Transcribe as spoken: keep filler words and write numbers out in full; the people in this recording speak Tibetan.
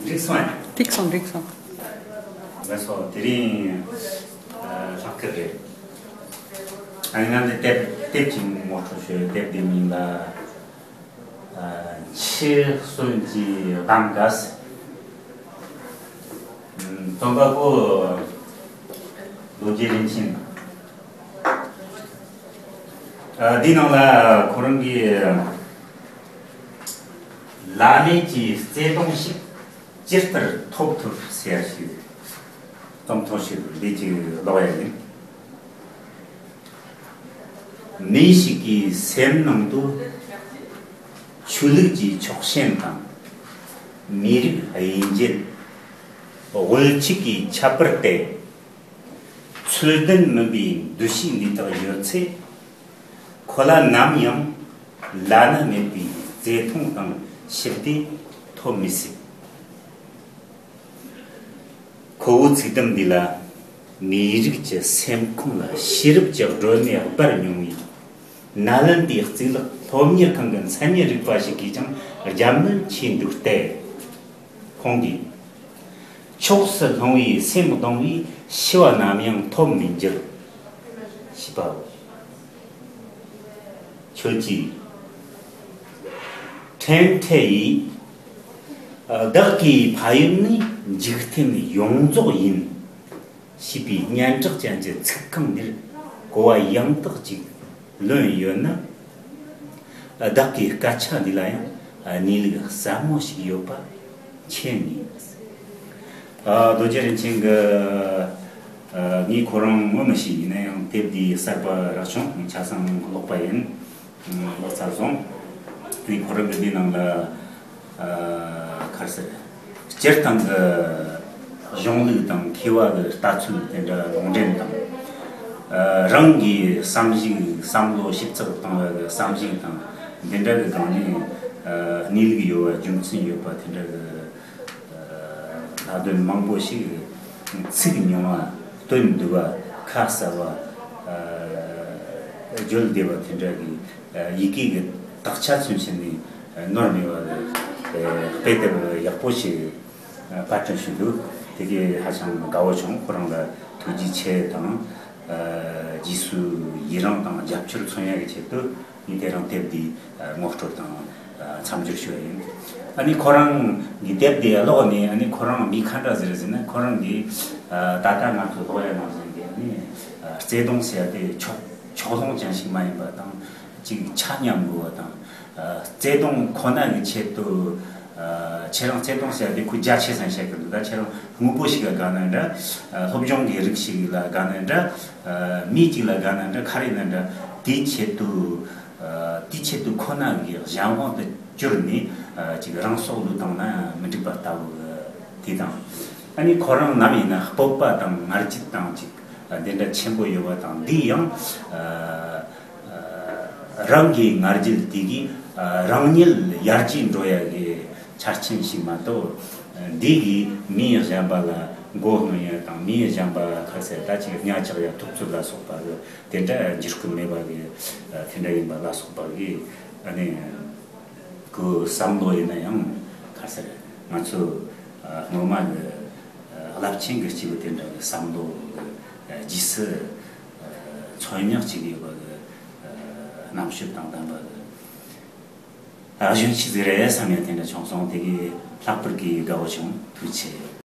འགྲིག་སོང་ཡ། འགྲིག་སོང་འགྲིག་སོང་། ལགས་སོ། དེ་རིང་ལྷག་སྐབས་རེད། ཨ་ནི་ང་འདི་དེབ་དེབ་ཅིག་ངོ་སྤྲོད་ཞུ། དེབ་འདི་མིང་ལ་ཨ་འཆི་གསོན་གྱི་གདམ་ག་ཟེར། ཨ་རྩོམ་པ་པོ་རྡོ་རྗེ་རིན་ཆེན། ཨ་འདིའི་ནང་ལ་ཁོ་རང་གིས་བླ་མེད་ཀྱི་བརྩེ་དུང་ཞིག་ཇི་ལྟར་ཐོབ་ཐུབ་ཟེར་ཡ་ཞིག་རྩོམ་ཐུང་ཞིག་འདི་ཅིག་ཀློག་ཡ་ཡིན། མི་ཞིག་གི་སེམས་ནང་དུ་ཆོས་ལུགས་ཀྱི་ཕྱོགས་ཞེན་དང་། མི་རིགས་དབྱེ་འབྱེད། དབུལ་ཕྱུག་གི་ཁྱད་པར་ཏེ། ཚུལ་ལྡན་མིན་པའི་འདུ་ཤེས་འདི་དག་ཡོད་ཚེ། ཁོ་ལ་ནམ་ཡང་བླ་ན་མེད་པའི་བརྩེ་དུང་དང་ཞི་བདེ་ཐོབ་མི་སྲིད། ཁོ་བོའི་ཚིག་དུམ་འདི་ལ། མིའི་རིགས་ཀྱི་སེམས་ཁོང་ལ་ཤེས་རབ་ཀྱི་སྒྲོན་མེ་སྦར་མྱོང་བའི་ནཱ་ལེནྡྲའི་གཙུག་ལག་སློབ་གཉེར་ཁང་གི་མཚན་ཉིད་རིག་པ་ཞིག་གིས་ཀྱང་རྒྱབ་གནོན་བྱས་འདུག་སྟེ། ཁོང་གིས། ཕྱོགས་སུ་ལྷུང་བའི་སེམས་གདུང་བས་ཤི་བ་ནམ་ཡང་ཐོབ་མི་འགྱུར། ཞེས་པའོ། ཁྱོད་ཀྱིས། ཕྲན་ཕྲན་ཡིས། བདག་གི་ཕ་ཡུལ་ནི་འཇིག་རྟེན་ཡོངས་རྫོགས་ཡིན། ཞེས་པའི་སྙན་གྲགས་ཅན་གྱི་ཚིག་རྐང་འདིར་གོ་བ་ཡང་དག་ཅིག་ལོན་ཡོད་ན། བདག་གི་སྐད་ཆ་འདི་ལ་ཡང་གནས་ལུགས་ཟབ་མོ་ཞིག་ཡོད་པ་མཁྱེན་ནུས། ཨ་རྡོ་རྗེ་རིན་ཆེན་གྱིས། ཨ་ངས་ཁོ་རང་ངོ་མི་ཤེས། ཡིན་ན་ཡང་དེབ་འདི་གསར་པ་རག་བྱུང་། ཆ་ཚང་ཀློག་པ་ཡིན། ཀློག་ཚར་སོང་། ངས་ཁོ་རང་གི་འདི་ནང་ལ་ཨ་ག་རེ་ཟེར། སྤྱིར་བཏང་གི་གཞུང་ལུགས་དང་མཁས་པ་གི་ལྟ་ཚུལ་དེ་འདྲ་ལུང་འདྲེན་དང་། ཨ་རང་གི་བསམ་གཞིག་བསམ་བློ་ཞིབ་ཚགས་བཏང་བ་གི་བསམ་གཞིག་དང་འདི་འདྲ་གི་སྒང་ནས། ཨ་གནས་ལུགས་ཡོད་པ། རྒྱུ་མཚན་ཡོད་པ་དེ་འདྲ་གི་ལྷག་དོན་མང་པོ་ཞིག་ཚིག་ཉུང་བ། དོན་འདུས་པ། ཁ་གསལ་བ། ཨ་བརྗོད་བདེ་བ་དེ་འདྲ་གི་ཡི་གེ་གི་དག་ཆ་ཚུན་ཆད་ནས་ནོར་མེད་པ་གི་དཔེ་དེབ་ཡག་པོ་ཞིག་པར་སྐྲུན་ཞུས་འདུག་དེ་གས་ཧ་ཅང་དགའ་བོ་བྱུང་། ཁོ་རང་ལ་ཐུགས་རྗེ་ཆེ་དང་། ཨ་རྗེས་སུ་ཡི་རང་དང་རྒྱབ་སྐྱོར་མཚོན་ཡ་གི་ཆེད་དུ། ངས་དེ་རིང་དེབ་འདི་ངོ་སྤྲོད་དང་མཚམས་སྦྱོར་ཞུ་བ་ཡིན། ཨ་ནི་ཁོ་རང་གི་དེབ་འདི་ཀློག་ནས། ཨ་ནི་ཁོ་རང་མི་ག་འདྲ་ཟེར་ཟེར་ན། ཁོ་རང་གིས་ད་ལྟ་ང་ཚོ་ཀློག་ཡ་ནང་བཞིན་གྱི། ཨ་ནི་བརྩེ་དུང་ཟེར་ཡ་དེ་ཕྱོགས་ཕྱོགས་ལྷུང་ཅན་ཞིག་མ་ཡིན་པ་དང་། ཅིག་ཆ་མཉམ་དགོས་པ་དང་། བརྩེ་དུང་ཁོ་ན་གི་ཆེད་དུ། ཁྱེད་རང་བརྩེ་དུང་ཟེར་ཡ་དེ་ཁོ་རྒྱ་ཆེ་ཙམ་བཤད་གི་འདུག་ད་ཁྱེད་རང་དངོས་པོ་ཞིག་ལ་དགའ་ན་འདྲ། སློབ་སྦྱོང་གི་རིགས་ཤིག་ལ་དགའ་ན་འདྲ། མི་གཅིག་ལ་དགའ་ན་འདྲ། ག་རེ་ན་འདྲ། དེའི་ཆེད་དུ། དེའི་ཆེད་དུ་ཁོ་ན་གི་གཞན་དབང་དུ་གྱུར་ནས། ཅིག་རང་སྲོག་བློས་བཏང་ན་མི་འགྲིག་པ་ལྟ་བུ་དེ་དང་། ཨ་ནི་ཁོ་རང་ནམ་ཡིན་ན་སྤོབས་པ་དང་ང་རྒྱལ་དང་ཅིག་འདི་འདྲ་ཆེན་པོ་ཡོད་པ་དང་། འདི་ཡང་རང་གི་ང་རྒྱལ་དེ་གིས་རང་ཉིད་ཡར་རྒྱས་འགྲོ་ཡ་གི་ཆ་རྐྱེན་ཞིག་མ་གཏོགས། འདི་གིས་མི་གཞན་པ་ལ་མགོ་གནོན་ཡ་དང་། མི་གཞན་པ་ཁ་གསལ་ད་ཅིག་གཉའ་ཆག་ཡ་ཐུབ་ཚོད་ལ་སོགས་པ་གི་དེ་འདྲ་འཇིགས་སྐུལ་མེད་པ་གི་དེ་འདྲ་ཡིན་པ་ལ་སོགས་པ་གི། ཨ་ནི་ཁོའི་བསམ་བློ་ཡིན་ན་ཡང་། ཁ་གསལ་ང་ཚོ་སྔོན་མ་གི་རླབས་ཆེན་གི་སྐྱེས་བུ་དེ་འདྲ་གི་བསམ་བློ་གི་རྗེས་སུ་འཚོལ་སྙེག་བྱེད་ཀྱི་ཡོད་པ་གི་རྣམ་དཔྱོད་དང་ལྡན་པ་གི་གཞོན་སྐྱེས་ཟིག་རེད་བསམ་ཡ་དེ་འདྲ་བྱུང་སོང་། དེ་གིས་ལྷག་པར་གི་དགའ་བོ་བྱུང་། ཐུགས་རྗེ་ཆེ།